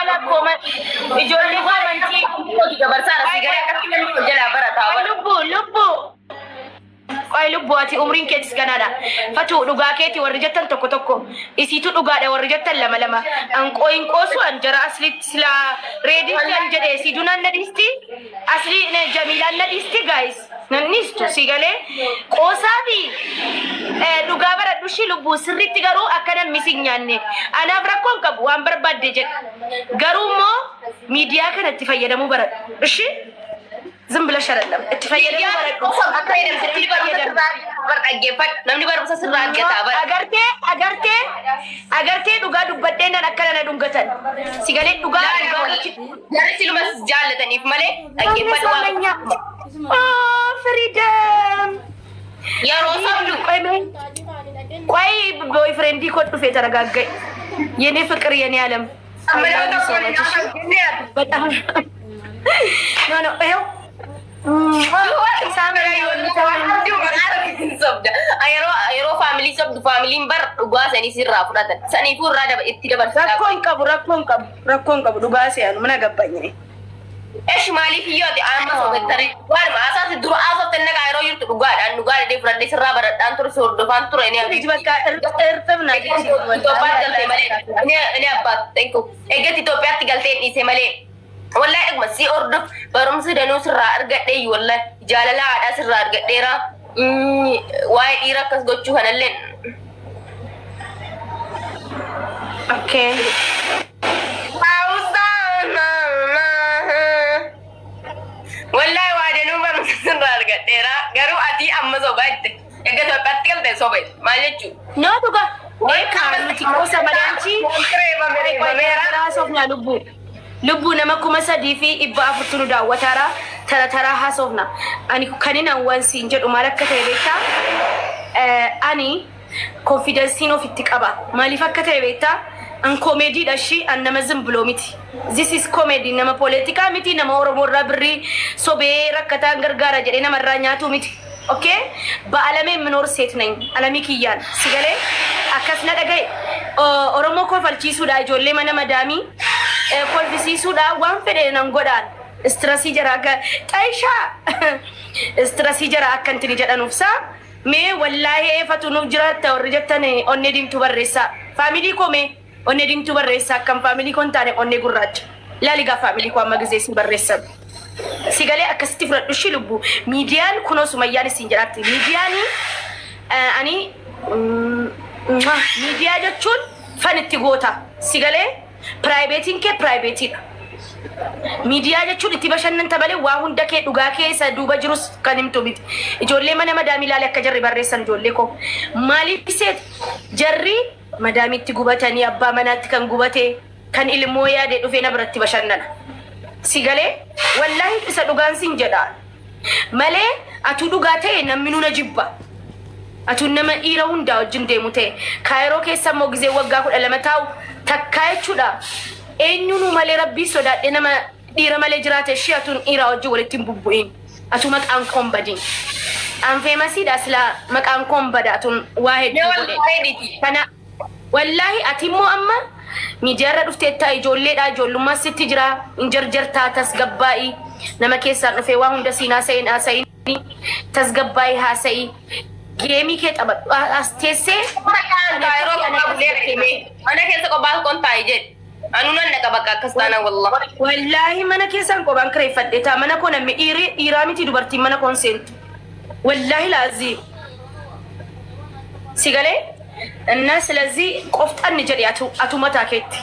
Laala kooma ijoollee koomantii. Kooti dabarsaara si garee akkatti namni wal jalaa barataa Qoy bara. lubbuu lubbuu. Qoy lubbuu ati umriin keetis ganaadha. Fatuu dhugaa keeti warri jettan tokko tokko isiitu dhugaadha warri jettan lama lama. An qoyin qoosu an jara aslitti silaa reeditti an jedhe isiitu nan na dhiisti aslii ne jamiilaan na dhiisti guys nan dhiistu si galee qoosaa fi dhugaa baradhu ishii lubbuu sirriitti garuu akka namni si hin nyaanne anaaf rakkoon qabu waan barbaadde jedhe garuu immoo miidiyaa kanatti fayyadamuu baradhu ishii. Zim bilash አይደለም itti fayyadamuu baradhu. Akka namni barumsa sirraa bar dhaggeeffadhu. Namni barumsa sirraa argata bar. Agartee agartee agartee dhugaa dubbadhee nan akkana na dhungatan. Si galee dhugaa dhugaa irratti. Jarri siluma jaallataniif malee dhaggeeffadhu waan. Oh, freedom. Yeroo sabdu. ቆይ mee ቆይ ቦይፍሬንዲ ኮ ዱፌ ተረጋጋኝ። የኔ ፍቅር የኔ ዓለም Amma nama tokko waliin haasa'u jennee ati. በጣም ኖ ኖ ይኸው Yeroo faamilii sobdu faamiliin bar dhugaa sanii sirraa fudhatan. Saniifuu irraa itti dabarsa. Rakkoo hin qabu rakkoo hin qabu rakkoo hin qabu dhugaa se'anu mana gabbaኝ እኔ Esh maaliif iyyoo ati amma sobettare waanuma asaasi dura haasofte nagaa yeroo jirtu dhugaadhaan dhugaa dhadhee fudhadhee sirraa baradhaan ture si hordofaan ture ni ልጅ በቃ እርጥብ ናት። Itoophiyaatti galtee malee inni abbaat thank you eegatti Itoophiyaatti galtee dhiise malee wallahi dhuguma si hordof barumsi danuu sirraa argadhee wallahi jaalala haadhaa sirraa argadheera waa'ee dhiira akkas gochuu kanallee ኦኬ Wallahi waa danuu barumsa sirraa argadheera garuu ati amma sobaa jette eegga Itoophiyaatti galte soba maal jechuu ኖ dhugaa nuti qoosa malee አንቺ haasofna lubbuu lubbuu nama 3,400tu nu daawwataara tara taraa haasofna ani kanin an siin jedhu maal akka ta'e beektaa ani konfidensiin ofitti qaba maaliif akka ta'e beektaa an koomeediidha ishii an nama ዝም ብሎ miti this is comedy nama poolitikaa miti nama oromoo irraa birrii sobee rakkataan gargaara jedhee namarraa nyaatu miti okay በዓለሜ የምኖር ሴት ነኝ አለሚ kiyyaan si galee akkas na dhagaye oromoo kofalchiisuudha ijoollee mana madaamii kolfisiisuudha waan fedhe nan godhaan stress jara akka xayshaa stress jara akka intini jedhanuuf saa mee wallaahi eefatu nuuf jiraatta warri jettan onnee diimtuu barreessaa family koo mee onnee diimtuu barreessaa akkam family koo hin taane onnee gurraacha laali gaa family koo amma gizee isin barreessan si galee akkasitti fudhadhu ishii lubbuu miidiyaan kunoo sumayyaan isin jedhaatti miidiyaanii ani miidiyaa jechuun fun itti goota si galee privateiin kee privateiidha. Miidiyaa jechuun itti bashannanta malee waa hunda kee dhugaa kee isa duuba jirus kan himtu miti. Ijoollee mana madaamii ilaale akka jarri barreessan ijoollee koo. Maaliif seet jarri madaamiitti gubatanii abbaa manaatti kan gubate kan ilmoo yaade dhufee na biratti bashannana. Si galee wallaahi isa dhugaan sin jedha. Malee atuu dhugaa ta'e namni nuna jibba. Atuu nama dhiira hundaa wajjin deemu ta'e kaayiroo keessa immoo gizee waggaa 12 taa'u takkaa jechuudha. Eenyunuu malee rabbii sodaadhe nama dhiira malee jiraate ishee atuun dhiiraa wajjin walitti hin bubbu'in. Atuu maqaan koon badin. An famousiidha silaa maqaan koon bada atuun waa hedduu godhe. Kana wallaahi ati immoo amma miidiyaarra dhufteettaa ijoolleedha ijoollummaa sitti jira hin jarjartaa tasgabbaa'ii nama keessaan dhufee waa hunda siin haasa'in haasa'in tasgabbaa'ii haasa'ii game kee taphadhu as teessee. Mana keessa kophaa koon taa'e jedhe. Anu nan dhaqa bakka akkas taana wallah. Wallaahi mana keessaan kophaan kireeffadhe taa mana koo namni dhiirri dhiiraa miti dubartiin mana koon seentu. Wallaahi laazii. Si galee እና ስለዚህ ቆፍጠን jedhi atu atu mataa keetti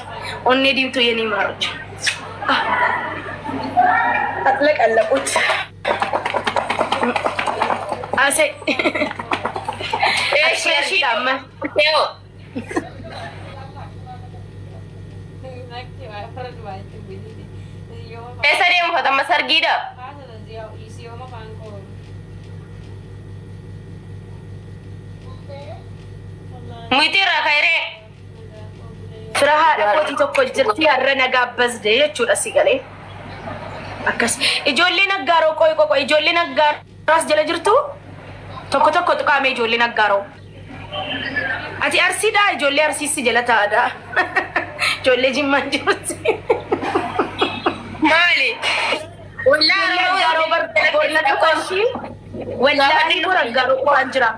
onnee diimtuu የኔ ማሮች አጥለቀለቁት አሴ Eeshi amma Teo. Eessa deemu fatama sargiidha? Muytii irraa ka'ee Fira haadha kootii tokko jirti har'a na gaabbasde jechuudha si galee. Akkas ijoolleen aggaaroo qoy qoy ijoolleen aggaaroo as jala jirtu tokko tokko tuqaame ijoolleen aggaaroo. Ati arsiidhaa ijoollee arsiissi jala taa'adha. Ijoollee Jimmaan jirutti. Maali? Ijoollee Aggaaroo borna dhufa ishii. Wallaahi bor Aggaaroo dhufaan jira.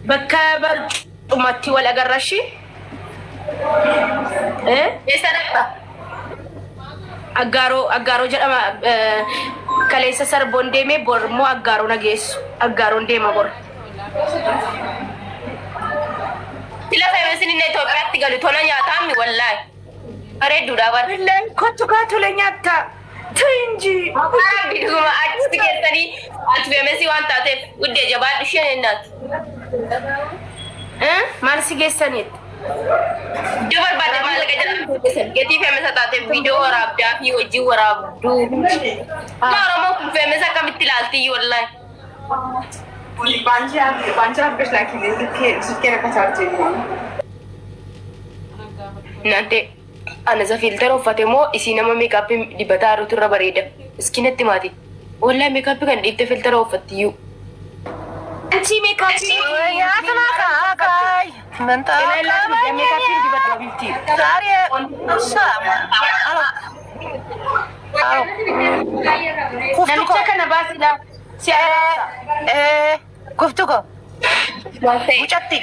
Bakka barcumatti wal agarra ishii. Eessa dhaqxa? Aggaaroo, Aggaaroo jedhama. Kaleessa Sarboon deemee, bor immoo Aggaaroo na geessu. Aggaaroon deema bor. Sila famousiin inni Itoophiyaatti galu tola nyaataami wallaahi. Bareedduudha bara. Wallaahi kottu kaa, tola nyaatta. ተይ እንጂ. Rabbi dhuguma achitti keessanii ati famousii waan taateef guddee jabaadhu isheen ennaati. Maal si geessaniit? Iddoo barbaadde maallaqa jedhamu keessan gatii famousa taateef viidiyoo waraabdaa fi hojii waraabduu. Ma Oromoo kun famousa akkamitti ilaalti wallaahi. ባንቺ አድርገሽ ላኪልኝ። ስልኬን ከቻርጅ Nante ana isa filter uffate moo isii nama makeupii dibataa jirutu irra bareeda? Iskinatti maati. Wallaahi makeupii kan dhiifte filter uffatti iyyuu. አንቺ ሜካፕ ምን Makeupii dibadhu bifti. ዛሬ Namicha kana baasila. Si araarsa. Kuftu ko Maal ta'e? Mucatti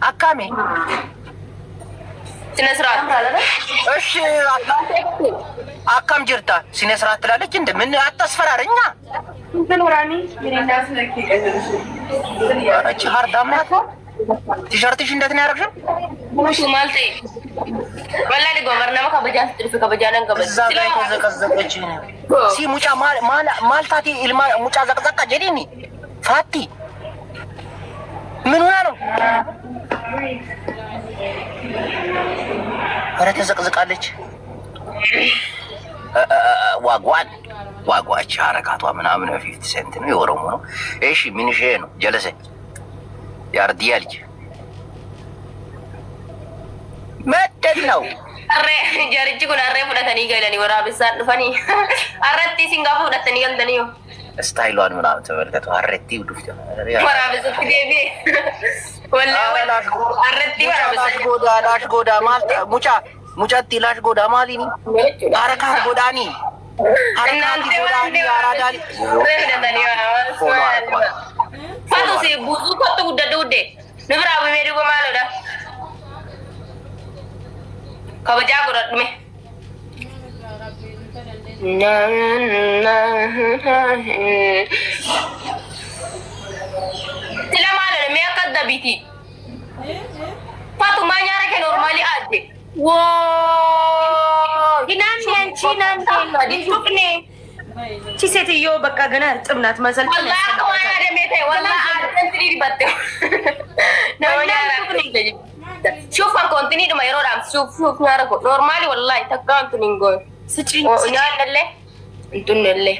akkami? ስነ ስርዓት። እሺ akkam jirta ስነ ስርዓት ትላለች። እንደ ምን አታስፈራረኛ። እንትን ወራኒ እቺ ሀርዳም ናት። ቲሸርትሽ እንዴት ነው ያደረግሽው? Maal ta'e? Wallaahi dhuguma nama kabajaan sitti dhufe kabajaan nan እዛ kabaja. ጋር የተዘቀዘቀች ሲ mucaa maaltaati ilma mucaa ዘቅዘቃ jedhiini ፋቲ ምን ሆና ነው? ኧረ ተዘቅዝቃለች። ዋጓን ዋጓች ሀረካቷ ምናምን 50 Cent ነው፣ የኦሮሞ ነው። እሺ ምንሼ ነው ጀለሴ የአርዲያ ልጅ ምንድን ነው? Harree jarichi kun harree fudhatanii galanii waraabessaan dhufanii harratti isin gaafa fudhatanii galtanii ስታይሏን ምናምን ተመልከቱ። ሀረቲ ዱፍት waraabessatti deebi'e. Wallaahi harratti ላሽ waraabessatti. godhaa ላሽ godhaa maal mucaa mucatti ላሽ godhaa maaliini harakaa godhaanii harakaati godhaanii yaaraadhaan Harree fudhatanii follow አረኳት። Fatu si buusuu kottu guddadhu guddee nu biraa bimee duuba maaloodha. Kabajaa godhadhume. Sila maaloodha mee akka dabiiti. Fatu maa nyaara kee normaalii aadde. Woo! ናኒ አንቺ ናኒ ቱቅኔ እቺ ሴትዮ በቃ ገና እርጥብ ናት። መሰልጠን Wallaahi akka waan aadamee ta'e wallaahi aaddan tirii dibatte. Nama nyaara Shuuf kan kontiniidhuma yeroodhaan shuuf shuuf nyaara ko normaalii wallaahi takka wantu hin goone. ስጪኝ። Nyaannallee hin tunnellee.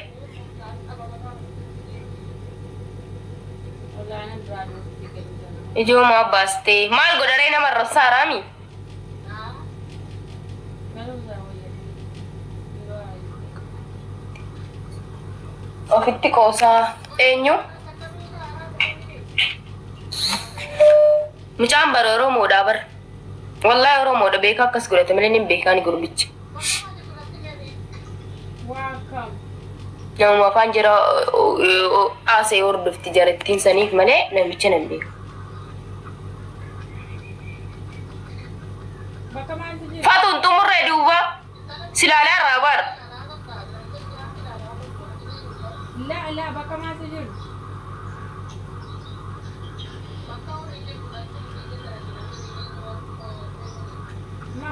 Ijoo maa baastee maal godharee nama rabsaaraami? Ofitti qoosaa eenyu? Mucaan bara Oromoodha bara. Wallaahi Oromoodha, beekaa akkas godhate malee hin beekaan gurbichi. Namuma afaan jira haasa'ee hordofti jarattiin saniif malee namicha nan beeku. Fatuun xumurree duuba silaalaa irraa bara. La la bakka maaltu jiru? Ma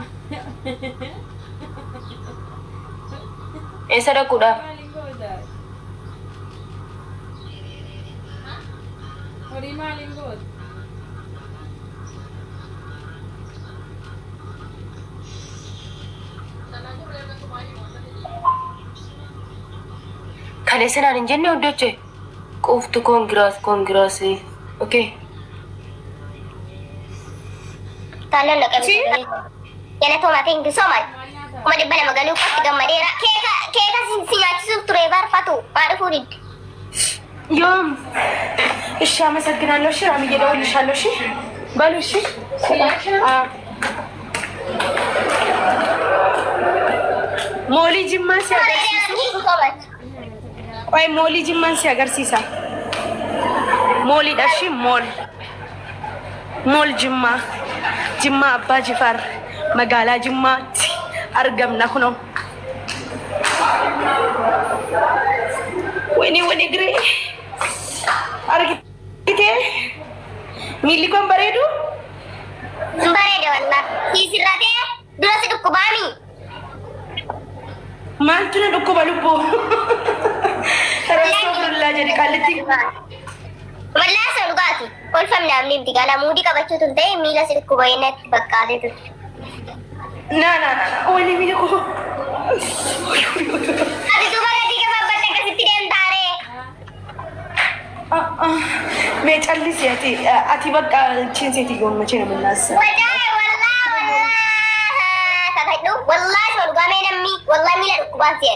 Eessa dhaquudhaaf? Maaliin goota? Horii maaliin goota? Kaleessa naan hin jenne hordofche. Quuftu congrats congrats. Okay. Taalaan dhaqame. Galatooma, thank you so much. 200,000 galuu qofti gammadeera. Keeka keeka si nyaachisuuf ture barfatu maa dhufuu didde. ዮም እሺ፣ አመሰግናለሁ። እሺ ራምዬ፣ እደውልልሻለሁ። እሺ በሉ። እሺ አዎ። Moolii Jimmaa si agarsiisu. Thank you so much. Qoy moolii Jimmaan si agarsiisa. Mooliidha ishii mall. Mall Jimmaa. Jimmaa Abbaa Jifaar magaalaa Jimmaatti argamna kunoo. ወይኔ ወይኔ እግሬ argitee miilli kun bareedu. Hin bareeda wallah. Si sirratee dura si dhukkubaami. Maaltu na dhukkuba lubbuu? Rasuulullah jedhi qallitti. Wallah isa dhugaati. Kolfamne amni miti gala muudii qabachuutu hin ta'e miila si dhukkuba inni fakkaatee ture. Na na na na ወይኔ miila koo. Ati duuba gatii gabaabbatte akkasitti deemtaaree. Mee callisi ati ati bakka chin ሴትዮን መቼ ነው የምናስብ? Wajaa'i wallah wallah kakadhu wallah isa dhugaa mee namni wallah miila dhukkubaan si'e.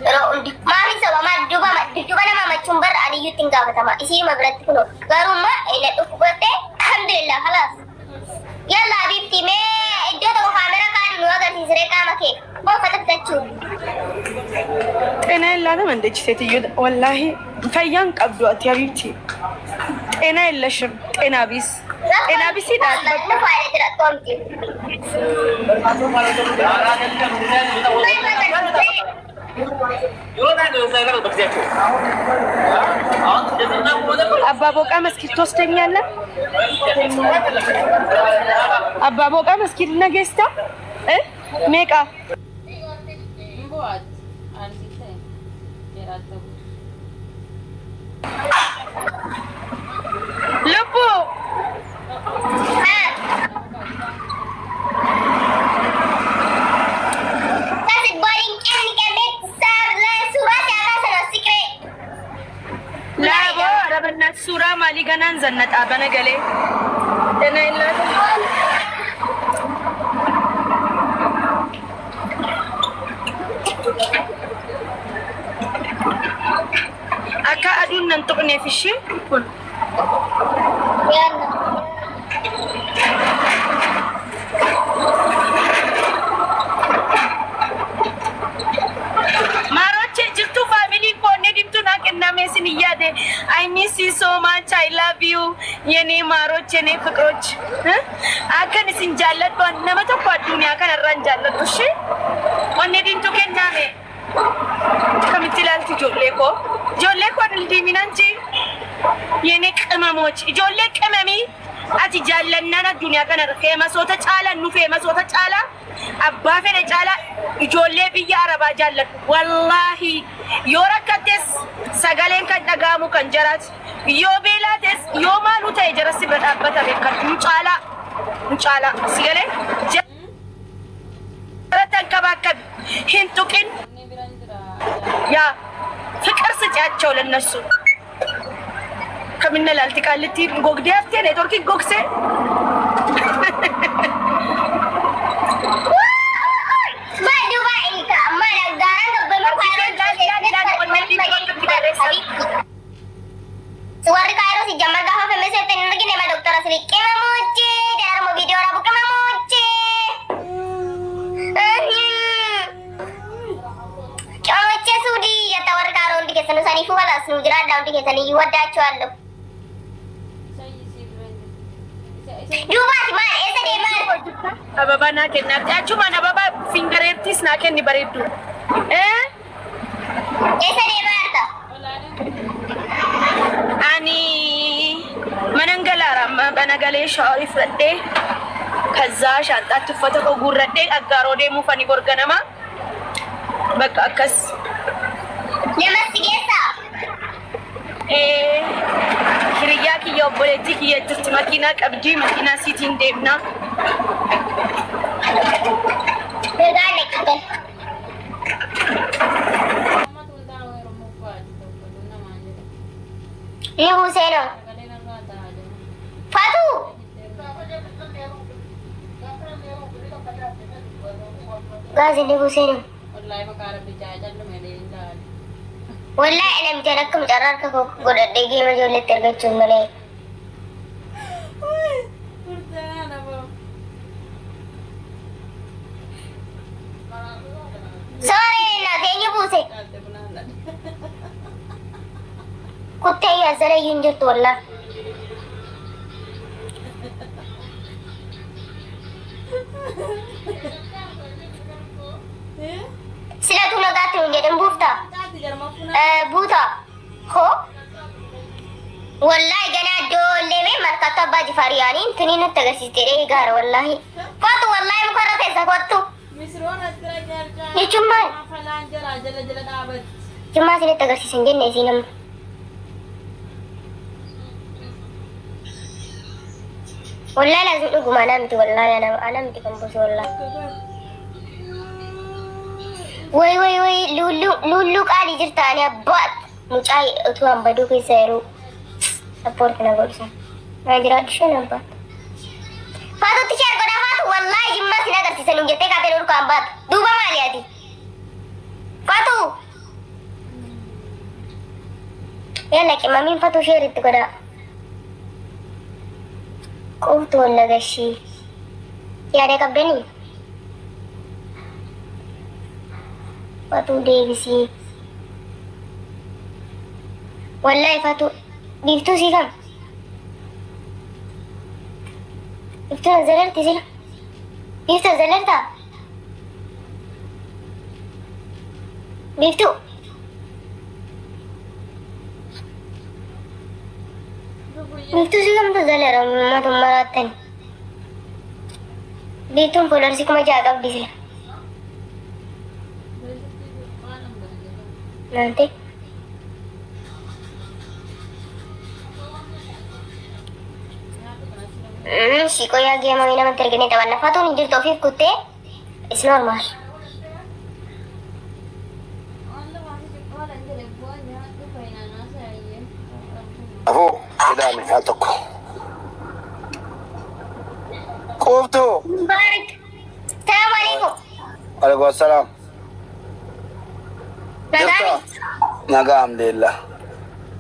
Yeroo hundi maami soba maal duuba dudduuba nama machuun barra aliyyuutti hin gaafatama isiima biratti kunoo garummaa ina dhukkubatte alhamdulillah khalaas. Yalla habibti mee iddoo tokko kaamera kaadhu nu agarsiisiree qaama kee moo uffata bitachuu. ጤና የላትም እንደች ሴትዮ ወላሂ fayyaan qabdu ati ሀቢብቲ ጤና የለሽም። ጤና ቢስ ጤና ቢስ ሂዳት Nu faayida jira qoomti. አባ ቦቃ መስጊድ ትወስደኛለህ? አባ ቦቃ መስጊድ ነገስታ እ ሜቃ Hin bo'aatti. Aansitee jedhaatti. ልቡ Kasi boring kenni kennee suuraa siyaasaa sana siqree. ላቦ ኧረ በእናትህ ሱራ ማሊ ገናን ዘነጣ በነገሌ ጤና የላትም። Akka aduun nan tuqneef ishee kun Yalla. ማሮቼ jirtu family koonne dimtu naa kenname sin እያደ I miss you so much, I love you የኔ ማሮች የኔ ፍቅሮች akkan isin jaalladhu nama tokko addunyaa kanarra hin jaalladhu ishee onnee diimtuu kenname kamitti ilaalti ijoollee koo ijoollee koo diiminaan jee የኔ ቅመሞች ijoollee ቅመምii ati jaallannaan addunyaa kanarra feemasoota caalaa nu feemasoota caalaa abbaa fedhe caalaa ijoollee biyya arabaa jaalladhu wallaahi yoo rakkattes sagaleen kan dhaga'amu kan jaraati yoo beelaates yoo maaluu ta'e jara si bira dhaabbatame kan nu caalaa nu caalaa si galee jara ተንከባከብ hin tuqin Inni biraan jira. ያ ፍቅር ስጫቸው ለነሱ ከምንላልቲ ቃልቲ ጎግዴ ሀፍቴ ኔትወርክ ጎግሴ Maal duuba ilka maal gaaraan gabbama Warri Kaayiroo si jammar gaafa femesetti hin argine ma doktora siri qimamoche jaaramo viidiyoo raabu qimamoche. Qimamoche suudii jetta warri Kaayiroo hundi keessanuu saniifuu walaas nu jiraadha hundi keessanii waddaachuu Isa isii bira jira. Isa isa Duubaati maal eessa deemaa? አበባ naa kennaaf achumaan አበባ fingareettis naa kenni bareeddu Eessa deemaa jirta? olaanaa. Ani manan galaara mana galee shaaworii fudhadhee ከዛ ሻንጣatti uffata koo guurradhee aggaaroo deemuuf ani borganama bakka akkas. Nama si geessaa? Hiriyyaa kiyya obboleettii kiyya jirti makiinaa qabdii makiinaa siitiin deemna. Mirgaan dhaqiitan. Amma tuuntaa Oromoo bo'aatti tokko namaan jedha. Ni buuseenoo. Sagalee narraa ta'aa jira. Fatuu! Gaazii ni buuseenoo. Wallaahi maqaa rabbi jaa callume hin laalu. Wallahi namticha akkam carraa harka koo godhadhee geema ijoolleetti argachuun malee. Furdaa nama. Sooree naaf eenyu buuse? Kuttee yaazara iyyuu hin jirtu wallaa. Silatu nagaatti hin jedhin buuftaa? Buutaa? Hoo? Wallaahi ganaa ijoollee mee markaatto abbaa jifaar yaanii tunii nutti agarsiiste jedhee gaara wallaahi. Kottu wallaahi mukarra teessa kottu. Jechuun maal? Jimmaa isinitti agarsiisa hin jenne isiin amma. Wallaahi laazim dhuguma anaa miti wallaahi anaa miti kan buuse wallaahi. Way way way luulluu luulluu qaalii jirta ani abbaa mucaa utuu an baduu keessa yeroo support na godhu sana. Naa jiraadhu isheen abbaa. Faatutti share godhaa faatu wallaahi jimmaa sin agarsiisa nuun jettee kaatee dhorkaan baatu. Duuba maali ati? Faatu! Yalla qimamiin fatuu share itti godhaa. Quuftu walla gashii. Yaada qabdanii? Fatuu deebisii. Wallahi fatuu. Biiftuu sii kam? Biiftuu na zalarti sila. Biiftuu zalartaa? Biiftuu. Biiftuu sii kamtu zalara matummaa raattani. Biiftuun foolorsi 6000 qabdi sila. Naante. Si qoyaa geemamii namatti erginee taphanna. Fatuun hin jirtu ofiif kuttee. It's normal. Afoo jedhaame al tokko. Quuftuu. Mubaarak. Salaamu alaikum. Alaikum assalaam. Jirta? Nagaa. Nagaa alhamdulillah.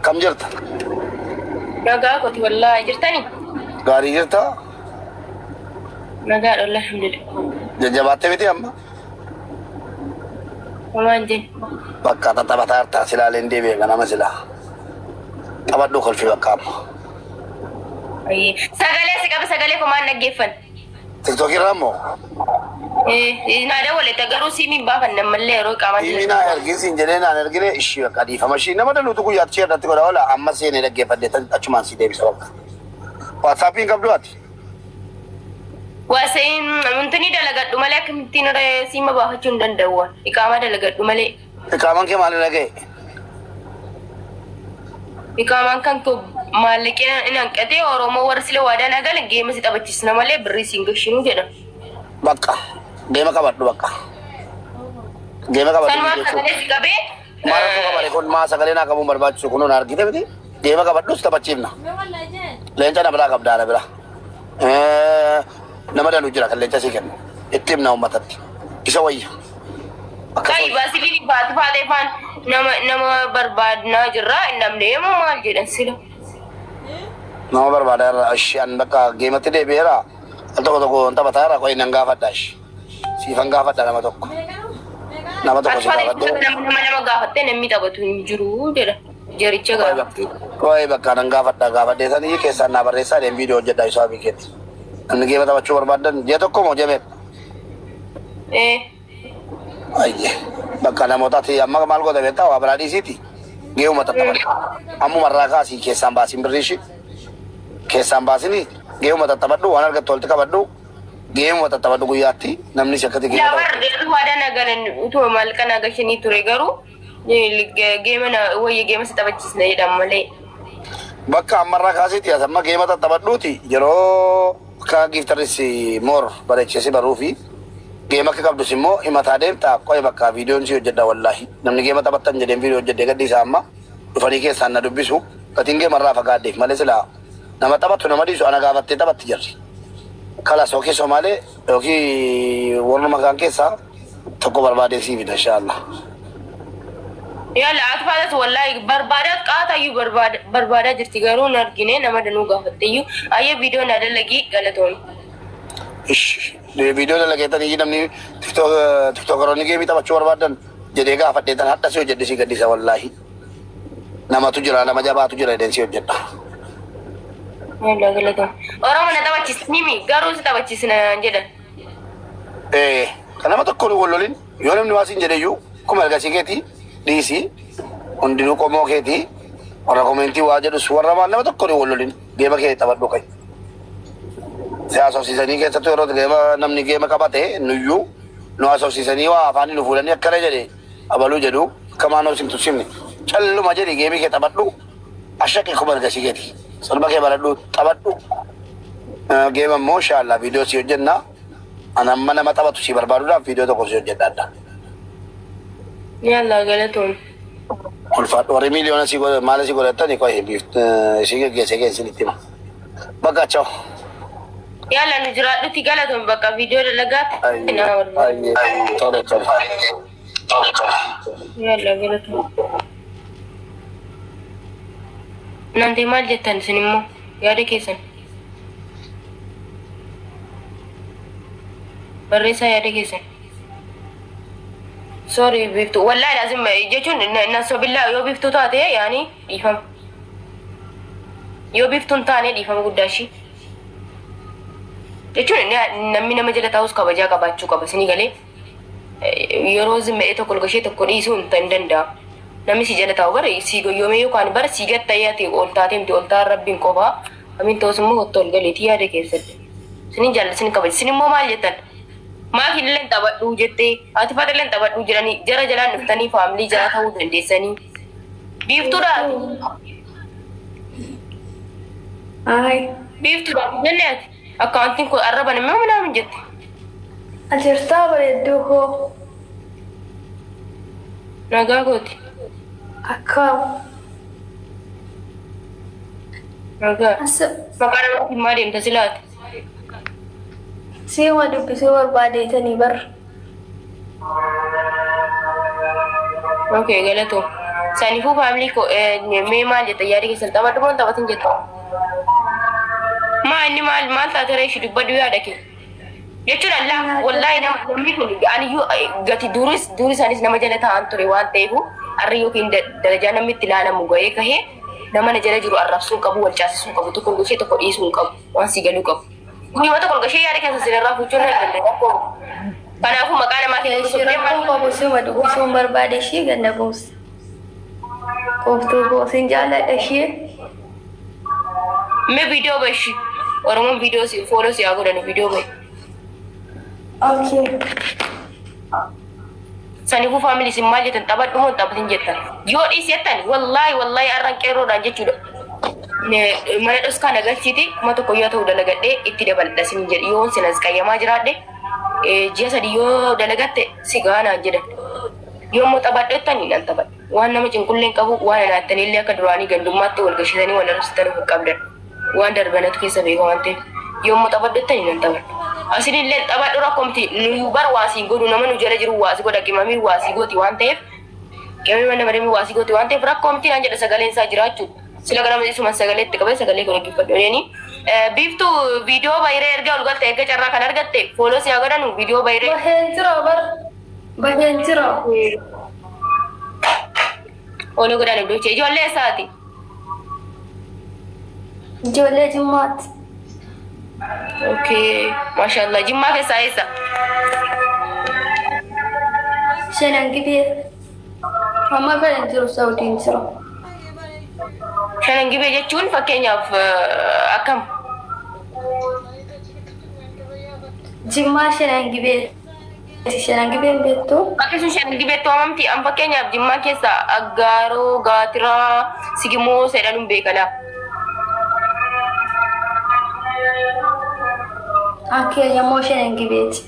Kam jirta? Nagaa kooti wallaahi jirtani? Gaarii jirta? Nagaadha wallaahi alhamdulillah. Jajjabaattee miti amma? Homaa hin jenne. Bakka tattaphataa jirta silaaleen deebi'e ganama silaa. Taphadhu kolfi bakka amma. Ayyee. Sagalee si qaba sagalee komaan dhaggeeffan. Tiktookii irraa immoo? Naa dawwaletta garuu siimiin baafanne ammallee yeroo qaamaa Siimii naa ergii siin jedhee naan ergine ishii bakka dhiifama ishii nama danuutu guyyaatti ishee irratti godha oola amma seenee dhaggeeffadhe tan achumaan sii deebisa bakka. Waatsaappiin qabdu ati? Waaseen wanti dalagadhu malee akkamittiin siima baafachuu hin danda'u. Iqaamaa dalagadhu malee. Iqaamaan kee maalirra ga'e? Iqaamaan kan koo maallaqee in hanqatee Oromoo warra sila waadaa naa galan geema si taphachiisna malee birrii siin gashinuu jedhan. Bakka geema qabadhu bakka. Geema qabadhu Sanumaaf jechuun. sagalee si qabee. Maal rakkoo qabare kun maa sagalee naa qabuun barbaachisu kunoo na argite miti. Geema qabadhus taphachiifna. Leenca na biraa qabdaa na bira. Nama danuu jira kan leenca sii kennu. Itti himna uummatatti. Isa wayya. Akkas Kai wayya. baasiliin baatu faatee faan nama nama barbaadnaa jirra namni moo maal jedhan sila. Nama barbaada irra ishee an bakka geematti deebi'eera. Al tokko tokko taphataa irra qo'i nan gaafadha ishee. Siifan gaafadha nama tokko. Nama tokko Ati si faatee gaafadhe. nama nama nama gaafattee namni taphatu hin jiru jedha. Jaricha gaafatte. Qo'i bakka nan gaafadha gaafadhee sanii keessaan naa barreessaa deem viidiyoo hojjedha isaa bikeetti. Namni geema taphachuu barbaadan ji'a tokko moo ji'a meeqa? Ayye. Bakka namootaati amma maal goota beektaa waa biraa dhiisiiti. Geemuma tattaphadhu. Ammuma irraa kaasii keessaan baasiin birrii ishii. Keessaan baasinii geemuma tattaphadhu waan argattu walitti qabadhu. Geemuma tattaphadhu guyyaatti namni si akkatti geema Yaa taphatu. warri waadaa na galan utuma maallaqa na gashanii ture garuu geema na wayya geema si taphachiisna jedhan malee. Bakka ammarraa kaasiiti as amma geema tattaphadhuuti yeroo akka giiftarris moor bareechee si baruufi geema akka qabdus immoo himataa deemta qo'e bakka viidiyoon si hojjedha wallaahi namni geema taphattan jedheen viidiyoo hojjedhee gadhiisa amma dhufanii keessaan na dubbisu gatiin geemarraa fagaadheef malee silaa nama taphatu nama dhiisu ana gaafattee taphatti jarri. Kalas yookiin Somaalee yookiin warruma kaan keessaa tokko barbaadee sii fida inshaallah. Yalla ati faatas wallahi barbaadaa qaatayyuu barbaadaa jirti garuu hin argine nama danuu gaafatteyyuu ayyee viidiyoo na dalagii galatoomi. Ishi. Viidiyoo dalageetanii namni tiktookaroonni geemii taphachuu barbaadan jedhee gaafadheetan hadha si hojjedhe si gaddisa wallaahi. Namatu jira, nama jabaatu jira jedheen si hojjedha. Yalla galatoom. Oromoo na taphachiisnimi garuu si taphachiisna jedhan. Ee, kan nama tokkoon wal lolin yoo namni waa siin jedhe iyyuu akkuma ergasii keetii dhiisii hundinuu qomoo keetii warra komentii waa jedhus warra maal nama tokkoon wal lolin geema kee taphadhu qayi. Si haasofsiisanii keessattuu yeroo geema namni geema qabate nuyyuu nu haasofsiisanii waa afaanii nu fuudhanii akkana jedhe abaluu jedhu akka maanoo sin tusimne calluma jedhi geemii kee taphadhu ashaqi akkuma ergasii keetii sirba kee baradhu taphadhu. Geema immoo inshallah viidiyoo si hojjenna. Ani amma nama taphatu si barbaaduudhaaf viidiyoo tokko si hojjedha adda. Yalla galatoom. Ulfaadhu warri miiliyoona si godha maala si godhatani qoy isii geggeessee keessin itti hima. Bakka chao. Yalla nu jiraadhutti galatoom bakka viidiyoo dalagaatti na barbaadu. Tole tole. Yalla galatoom. Nante maal jettan isin immoo yaada keessan? Barreessaa yaada keessan. Sorry biiftuu wallahi lazim jechuun nasobillaa yoo biiftuu taate yaani dhiifama. Yoo biiftuu hin taane dhiifama guddaa ishii. Jechuun namni nama jala taa'us kabajaa qabaachuu qaba isinii galee yeroo zimma'ee tokko olgashee tokko dhiisuu hin danda'amu. Namni si jala taa'u bara si goyyoomee yookaan bara si gad ta'ee ati ol taatee miti ol ta'an rabbiin qofaa amiin ta'us immoo kottu ol galeetii yaada keessatti. Isinin jaalladha isin kabaja isin immoo maal jettan? Maaf illee hin taphadhuu jettee ati faxa illee hin taphadhuu jedhanii jara jalaan dhuftanii faamilii jara ta'uu dandeessanii. Biiftuudha ati. Ay, Biiftuudha ati jenne ati. Akkaawuntiin kun arraba namni minaamin jette. Ajirtaa bareedduu koo. Nagaa kooti. Akkam. Nagaa. As Maqaa namaatiin maa deemta silaati? Siima dubbisuu barbaadeetanii bar. Okay, galatoo. Saniifuu faamilii koo mee maal jetta yaada keessan taphadhu moo hin taphatin jetta? Maa inni maal maal taate ree ishii dubbadhu yaada kee. Jechuun Allah wallaahi nama namni kun aniyyuu gati duris duris anis nama jala taa'an ture waan ta'eef harri yookiin darajaa namni itti ilaalamu ga'ee kahee nama na jala jiru arrabsuu hin qabu wal caasisuu hin qabu tokko goshee tokko dhiisuu hin qabu waan si galuu qabu. Guyyuma tokko gashee yaada keessa isinirraa fuuchuun nan danda'a. Kanaafuu maqaa namaa keessa Ishii rakkoo qabu suma dubbisuun barbaade ishii ganda buusa. Qoftuu koo sin jaalladha ishee. Mee viidiyoo bashi. Oromoon viidiyoo si fooloo si haa godhanu viidiyoo bahi. Okay. Saniifuu faamilii isin maal jettan taphadhu moo hin taphatin jettan. Yoo dhiisi jettan wallaahi wallaahi arran qeerroodhaan jechuudha. Mana dhoskaa na galchiiti 1000 yoo ta'u dalagadhee itti dabaladha sin jedhi yoon sin as qayyamaa jiraadhe ji'a 3 yoo dalagatte si gahaa naan jedhan. Yoo immoo taphadhu jettani nan taphadha. Waan nama cinqullee hin qabu waan anaattaniillee akka duraanii gandummaatti wal gashitanii wal arrabsitan hin qabdan. Waan darbe anatu keessa beeka waan ta'eef. Yoo immoo taphadhu jettani nan taphadha. Asinillee taphadhu rakkoo miti nuyi bar waa siin godhu nama nu jala jiru waa si godha qimamii waa si gooti waan ta'eef qimamii mana madamii waa si gooti waan ta'eef rakkoo miti naan jedha sagaleen isaa jiraachuu. Sila ganama isuma sagalee itti qabee sagalee kun dhaggeeffadhu jedhanii. Biiftuu viidiyoo bayiree erga ol galte erga carraa kan argatte fooloo si haa godhanu viidiyoo bayiree. Baheen jira bar. Baheen jira. Fooloo godhaan iddoo ijoollee eessaati? Ijoollee Jimmaati. Okay, mashallah. Jimmaa keessaa eessa? Shanan Gibee. Amma kan hin jiru Saudiin jira. Shanan Gibee jechuun fakkeenyaaf akkam? Jimmaa Shanan Gibee. Shanan Gibee hin beektu? Bakki sun Shanan Gibeetti waamamti. An fakkeenyaaf Jimmaa keessa Aggaaroo, Gaatiraa, Sigimoo jedhan hin beekala. Akka immoo Shanan Gibeeti.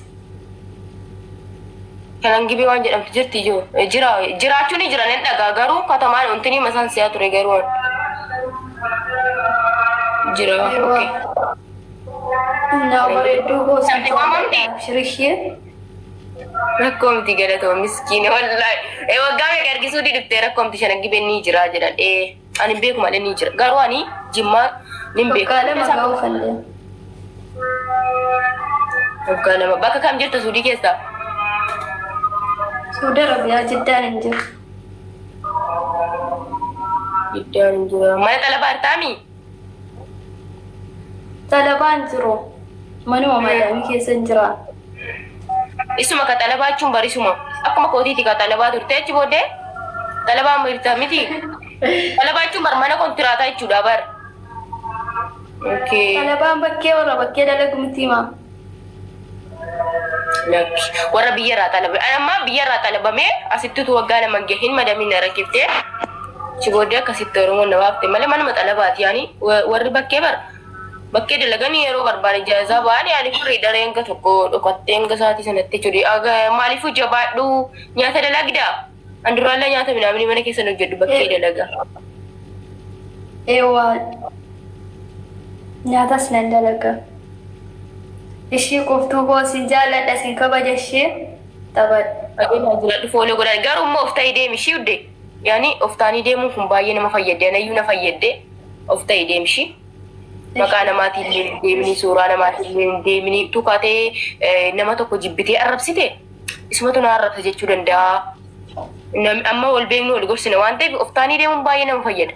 Shanan Gibee waan jedhamtu jirti jiru. Jira jiraachuu ni jira nan dhagaa garuu katamaan wanti ni masaan si'a ture garuu. Jira. Okay. Naa bareedduu koo Samti waamamti. Shirishee. Rakkoo miti galatoo miskiina wallaahi. Waggaa meeqa ergisuu diduftee rakkoo miti Shanan Gibeen ni jira jedhan. Ani hin beeku malee ni jira. Garuu ani Jimmaa nin beeku. Waggaa 2 ga'uu kan deemu. Waggaa 2. Bakka kam jirta Suudii keessa? Suudi Arabiyaa Jiddaan hin jiru. Jiddaan hin jiru. Mana xalabaa jirtaami? Xalabaa hin jiru. Manuma madaamii keessa hin jira. Isuma ka xalabaa jechuun barisuma. Akkuma kootiiti ka xalabaa turte achi booddee xalabaa amma jirta miti. Xalabaa jechuun bar mana kontiraataa jechuudha bar. Okay. Xalabaan bakkee warra bakkee dalagu miti maa. Lakki warra biyya irraa xalabe. Ani amma biyya irraa xalabamee asitti utuu waggaa 2 hin gahin madamiin na rakkiftee achi booddee akkasitti Oromoon na baafte malee manuma xalabaati yaani warri bakkee bar bakkee dalaganii yeroo barbaade jaazaa ba'an yaani firii daree hanga tokko dhokattee hanga sa'aatii sanatti jechuudha. Maaliifuu jabaadhu nyaata dalagdaa? An duraallee nyaata minaaminii mana keessan hojjedhu bakkee dalaga. Eewwa nyaatas nan dalaga. Ishii qoftuu koo sin jaalladha sin kabaja ishee taphadhu. Adeemaa jiraadhu fooloo godhaa garuu immoo of ta'ii deemi ishii udde yaani of ta'anii deemuun kun baay'ee nama fayyadde anayyuu na fayyadde of ta'ii deemi ishii maqaa namaatiin illee hin deemini suuraa namaatiin illee hin deemini tukaatee nama tokko jibbitee arrabsite isumatu na arrabsa jechuu danda'a. Nam- Amma wal beeknu wal gorsina waan ta'eef of taanii deemuun baay'ee nama fayyada.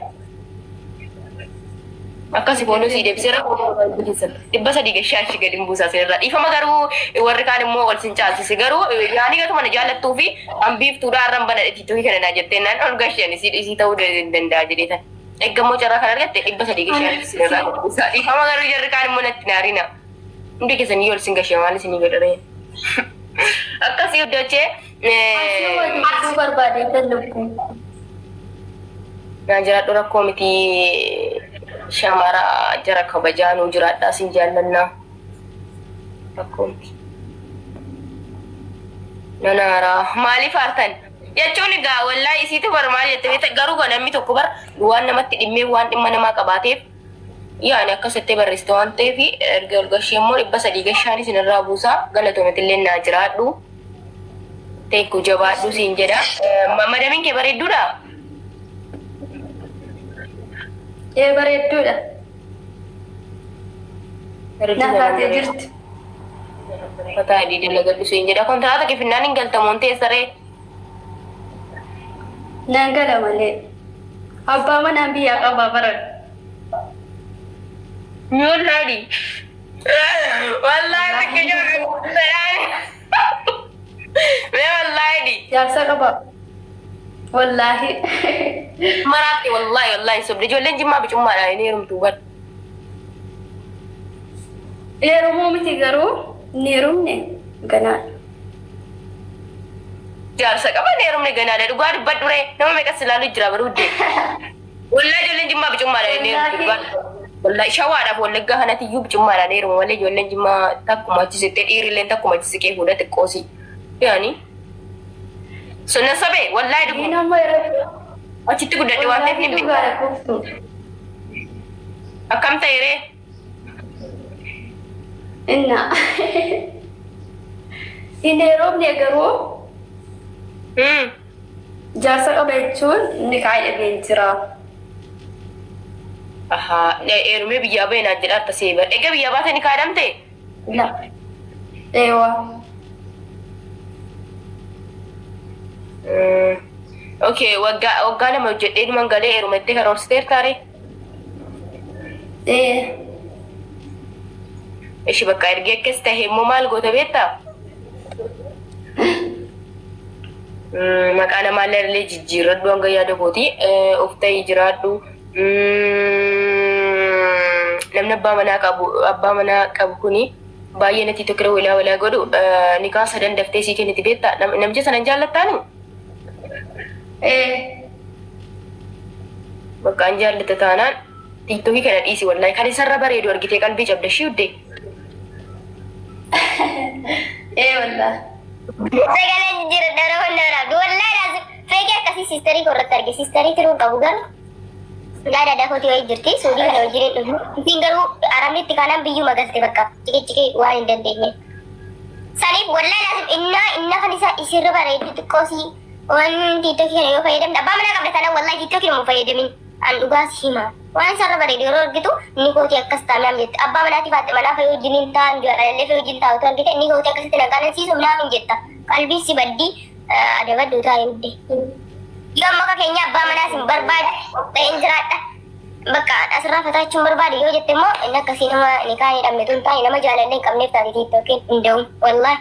Akkasi foonuu sii deebisee rakkoo 300 gashaa ishii gadi hin buusaa sirraa. Dhiifama garuu warri kaan immoo ol sin caalchise garuu yaanii gatuma na jaallattuu fi an biiftuudhaa har'an bana tiktokii kana naa jettee naan ol gasheen isii isii ta'uu danda'a jedhee tan. Eeggammoo carraa kan argatte 300 gashaa ishii sirraa gadi buusaa. Dhiifama garuu jarri kaan immoo natti naarina. Hundi keessan iyyuu ol sin gashee maal isinii godharee. Akkasii hojjechee. Asii wal dubbisuu barbaade intal lubbuu. Naa jiraadhu rakkoo miti shamara jara kabajaa nuu jiraadhaa sin jaallannaa rakkoo miti. Nan aaraa maaliif aartan jechuun egaa wallaahi isiitu bar maal jette beekta garuu gaa namni tokko bar waan namatti dhimmee waan dhimma namaa qabaateef Yaani akkas jettee barreessite waan ta'eef erga ol gashee immoo 300 gashaan isin irraa buusaa galatoometillee naa jiraadhu. Teekku jabaadhu siin jedha. Madamiin kee bareedduudha? Ee bareedduudha. Na taatee jirti. Mataa adii dalagadhu siin jedha. Kontiraata kee finnaan hin galtamoon teessaree. Nan gala malee. Abbaa manaan biyyaa qabaa baran. Wallahi. Wallahi takka jiru. Mee wallahi. Jaarsa qaba. Wallaahi. Maraatti wallahi wallahi sobde ijoolleen jimmaa bicummaadhaan hin heerumtu bar. Heerumuu miti garuu hin heerumne ganaa. Jaarsa qaba hin heerumne ganaadha dhugaa dubbadhu ree nama meeqas ilaalu jira baruudde. Wallahi ijoolleen jimmaa bicummaadhaan hin heerumtu dhugaa. Wallahi shawaadhaaf wallaggaa kanatti iyyuu bicummaadhaan heerumu malee ijoolleen jimmaa takkuma achi siqxee dhiirrilleen takkuma achi siqee fuudha xiqqoosi. Yaani. Sunna sobee wallahi Inni dhuguma amma yeroo achitti guddadhe waan ta'eef wallaahi ni beeka. dhugaadha koftu. Akkam ta'e ree? Inna. Hin heerumne garuu jaarsa qaba jechuun nikaa hidhameen jira. Ahaa, heerumee biyyaa bahe naan jedhaa akka seeba. Egaa biyyaa baate nikaa hidhamte? La. Eewa. Okay, waggaa waggaa 2 hojjedhee dhuman galee heerumettee karoorsiteertaa ree? Ee. Ishi bakka ergee akkas tahe immoo maal goota beektaa? Maqaa namaa illee jijjiirradhu hanga yaada kooti. Of ta'ii jiraadhu. Namni abbaa manaa qabu abbaa manaa qabu kuni baay'ee natti tokko walaa walaa godhu nikaa sadan daftee sii kenniti beektaa? Namicha sana hin jaallattaani? Ee. Bakka an jaallata taanaan tiktokii kana dhiisi wallahi kan isarra bareedu argitee qalbii cabda ishii uddee. Ee wallahi. Sagalee jijjiiradha yeroo hunda waraabdu. Wallaahi laazim feegee akkasii siistarii koo irratti arge. Siistarii tiruu qabu garuu yaada aadaa kootii wayii jirti. Suudii kana wajjin hin dhufnu. Isiin garuu arabni itti kaanaan biyyuma galte bakka ciqiciqii waan hin dandeenye. Saniif wallaahi laazim innaa innaa kan isaa isirra bareeddu xiqqoosii waan tiiktokii kana yoo fayyadamte abbaa manaa qabda taanaan wallaahi tiiktokii nama hin fayyadamin. An dhugaa si hima. Waan isarra bareedu yeroo argitu inni kootii akkas ta'a naam jette. Abbaa manaatii fi haadha manaa fa'i wajjin hin taa'an jaalallee fa'i wajjin taa'u argite inni kootii akkasitti na qanansiisu naam jetta. Qalbiin si baddii adabadhu taa'e hudde. Yoo amma akka keenya abbaa manaas hin barbaadu of ta'een jiraadha. Bakka asirraa fataachuun barbaadu yoo jette immoo inni akkasii nama nikaa hin hidhamne tun taane nama jaalallee hin qabneef taate TikTokiin hin da'u. Wallaahi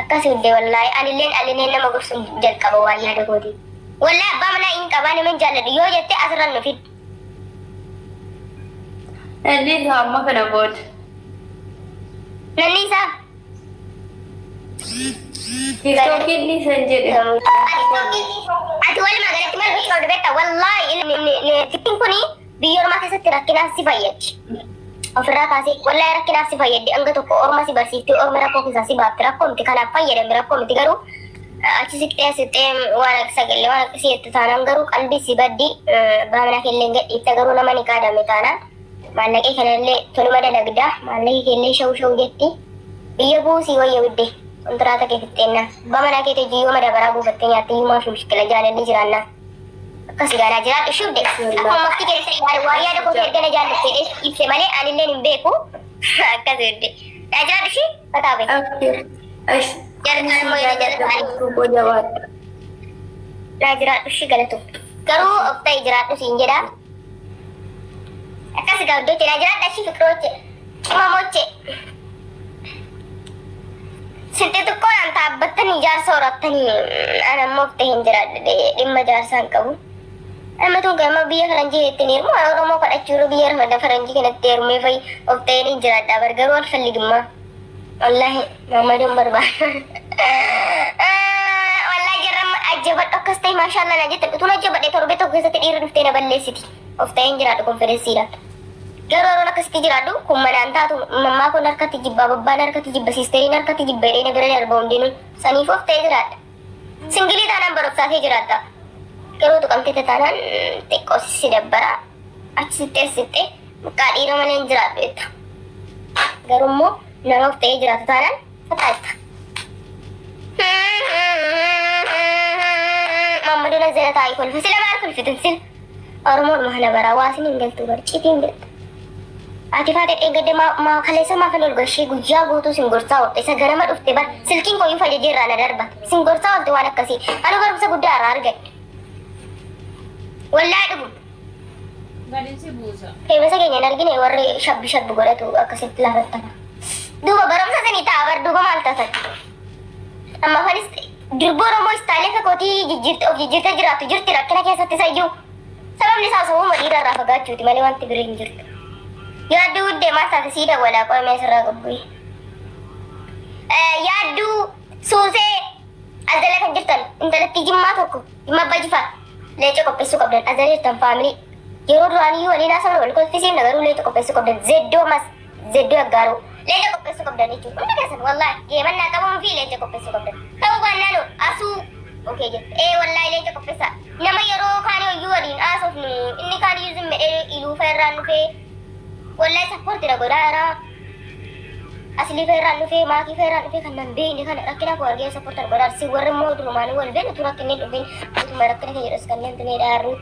akkasii hundee wallaahi anilleen alineen nama gorsuun jalqaba waan yaada kooti. Wallaahi abbaa manaa hin qabaa nama hin jaalladhu yoo jette asirra nu fid. Inni isaa amma kana booda. Nanni isaa. TikTokiin dhiisan jedhe. Ati walumaa galatti maal gochuu qabdu beektaa? Wallaahi tiktokiin kuni biyya ormaa keessatti rakkinaaf si fayyaddi. Ofirraa kaasee wallaahi rakkinaaf si fayyaddi hanga tokko orma si barsiifti orma rakkoo keessaa si baafti rakkoo miti kanaaf fayyadami rakkoo miti garuu achi siqxee siqxee waan akka sagalee waan akkasii jettu taanaan garuu qalbii si baddi abbaa manaa keellee gadhiifta garuu nama ni qaadame taanaan maallaqee kanallee toluma dalagda maallaqee keellee shawu shawu jetti biyya buusii wayya widde kontiraata kee fixxeennaa abbaa manaa keetii hojii yoo madabaraa buufattee nyaatte iyyuu maaf mushkila jaalalli jiraannaa akkas gaanaa jiraadhu shubde akkuma mafti keessa yaada waa yaada koo erga na jaallatte ibse malee anilleen hin beeku akkas widde naa jiraadhu ishii fataa bee jaallataan immoo yoo jaallataan Koo jabaadha. naa jiraadhu ishii galatu garuu of ta'e jiraadhu siin jedha akkas gaa iddoo jedhaa jiraadha ishii fiqirooche qimamoche Sitti xiqqoodhaan taabbattanii jaarsa horattanii an ammoo of ta'e hin jiraadhu dhimma jaarsaa hin qabu. Amma tun gama biyya faranjii itti hin heerumu Oromoo kadhachuu yeroo biyya rafada faranjii kanatti heerumee fa'i of ta'een hin jiraadha bar garuu alfalligimmaa. Wallaahi Muhammaduun barbaada. Wallaahi jarra ajjabadhu akkas ta'e maashaallah na jette utuun ajjabadhe torbee tokko keessatti dhiirri dhuftee na balleessiti. Of ta'een jiraadhu konferensiidhaan. Garuu yeroon akkasitti jiraadhu kun manaan taatu mammaa kun harkatti jibba babbaan harkatti jibba siisteriin harkatti jibba jedhee na bira darba hundinuu saniif of ta'ee jiraadha. Singilii taanaan barumsaatee jiraatta. Garuu tuqamtee taanaan xiqqoo si dabbara. Achi sittee sittee mucaa dhiira malee hin jiraadhu jetta. Garuu immoo nama of ta'ee jiraatu taanaan fataa jetta. Mammaduun as jala taa'ee kolfa. Sila maal kolfitu sila? Oromoon mahana baraa waa isin hin galtuu bar citiin galtu. Ati faate dheengadde maa kaleessa maafan ol gashee guyyaa guutuu sin gorsaa oolte isa ganama dhufte bar silkiin koyyuu fajajee irraa na darbate sin gorsaa oolte waan akkasii anu barumsa guddaa irraa argadhe. Wallaahi dhugu. Gadi buusa. Feemasa keenya hin argine warri shabbi shabbi godhatu akkasitti lafatti hafa. Duuba barumsa sanii ta'a bar duuba maal taatan. Amma afanis durba Oromoo istaalee akka kootii jijjiirte of jijjiirtee jiraattu jirti rakkina keessatti isayyuu. Sababni isaa sababuma dhiira irraa fagaachuuti malee wanti birii hin jirtu. Yaadduu guddee maal taate sii dawwalaa qo'amee asirraa gabbu'e. Yaadduu suusee as jala kan jirtan intalattii jimmaa tokko jimma abbaa jifaar leenca qopheessuu qabdan as jala jirtan faamilii yeroo duraanii waliin haasawna wal kolfisiifna garuu leenca qopheessuu qabdan zeddoo mas zeddoo aggaaruu leenca qopheessuu qabdan jechuudha hundi keessan wallaahi geemannaa qabuun fi leenca qopheessuu qabdan ta'uu baannaan asuu okee jette ee wallaahi leenca qopheessaa nama yeroo kaanii hoyyuu waliin haasofnu inni kaan iyyuu zimmedhee iluufa irraan dhufee wallaahi sappoorti na godhaa jira. Aslii feerraan dhufee maakii feerraan dhufee kan nan beekne kana rakkina koo argee sappoorti na godhaa si warri immoo durumaan wal beeknu tu rakkinni dhufin utuma rakkina keenya jedhus kanneen tunee dhaarru.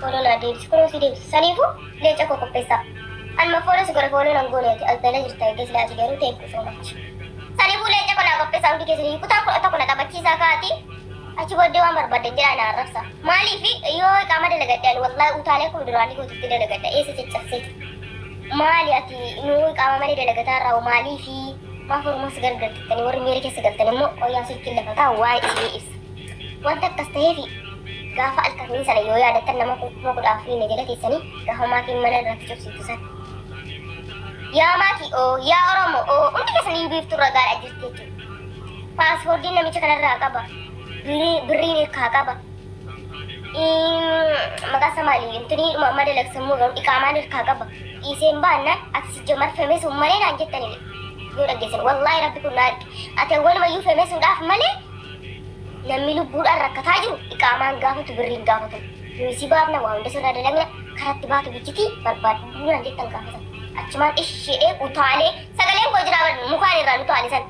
Fooloo naa deebisi kunoo si deebisi saniifuu leenca koo qopheessaa. Anuma fooloo si godhe fooloo nan goone ati as jala jirta eegee silaa ati garuu thank you so much. Saniifuu leenca koo naa qopheessaa hundi keessanii kutaa 11 na taphachiisaa kaati. Achi booddee waan barbaaddan jedhaa na arrabsa. Maaliif yoo iqaama dalagadhe ani wallaahi utaalee akkuma duraanii gootutti dalagadha eessa caccabseeti. Maali ati nuu iqaama malee dalagataa irraa maaliifi maaf Oromoo si gargartettanii warri miira keessa galtan immoo qoyyaa silkiin lafa taa'u waa'ee isinii ibsa. Wanta akkas ta'eefi gaafa alkanii sana yoo yaadattan nama 14,000 na jala teessanii gaafa maakiin mana irratti cobsitu sana. Yaa maakii oo yaa Oromoo oo hundi keessanii biiftuu ragaadha jirti jechuudha. Paaspoortiin namicha kanarraa qaba. Birriin hirkaa qaba. Maqaa isaa maali? Intini dhuma amma dalagsamuu garuu iqaamaan hirkaa qaba. Dhiiseen baannaan ati si jamar femesuun malee naan jettani yoo dhaggeessan wallaahi rabbi kun na arge. Ati awwalumayyuu femesuudhaaf malee namni lubbuudhaan rakkataa jiru iqaamaan gaafatu birriin gaafatu. Nuyi si baafna waa hunda sirraa dalagna karatti baatu bichitii barbaaddu naan jettan gaafatan. Achumaan ishee utaalee sagaleen koo jiraa mukaan irraan utaale san.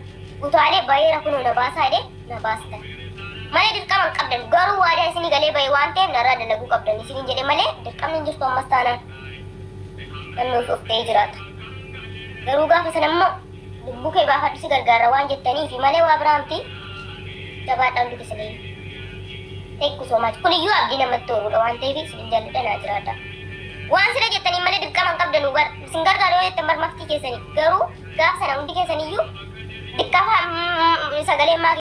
Utaalee bayeera kunoo na baasaa jedhee na baastan. Malee dirqama hin qabdan. Garuu waadaa isinii galee bahe waan ta'eef narraa dalaguu qabdan isiniin jedhe malee dirqamni hin jirtu ammas taanaan. Namni of of ta'ee jiraata. Garuu gaafa sana immoo lubbuu kee baafadhu si gargaarra waan jettaniifi malee waa biraa miti. Jabaadhaa hundi keessanii. Thank you so much. Kun iyyuu abdii namatti horuudha waan ta'eef isin jaalladha naa jiraadha. Waan sila jettanii malee dirqama hin qabdanu bar isin gargaaru yoo jettan bar maftii keessanii garuu gaafa sana hundi keessaniyyuu diqqafa sagalee maa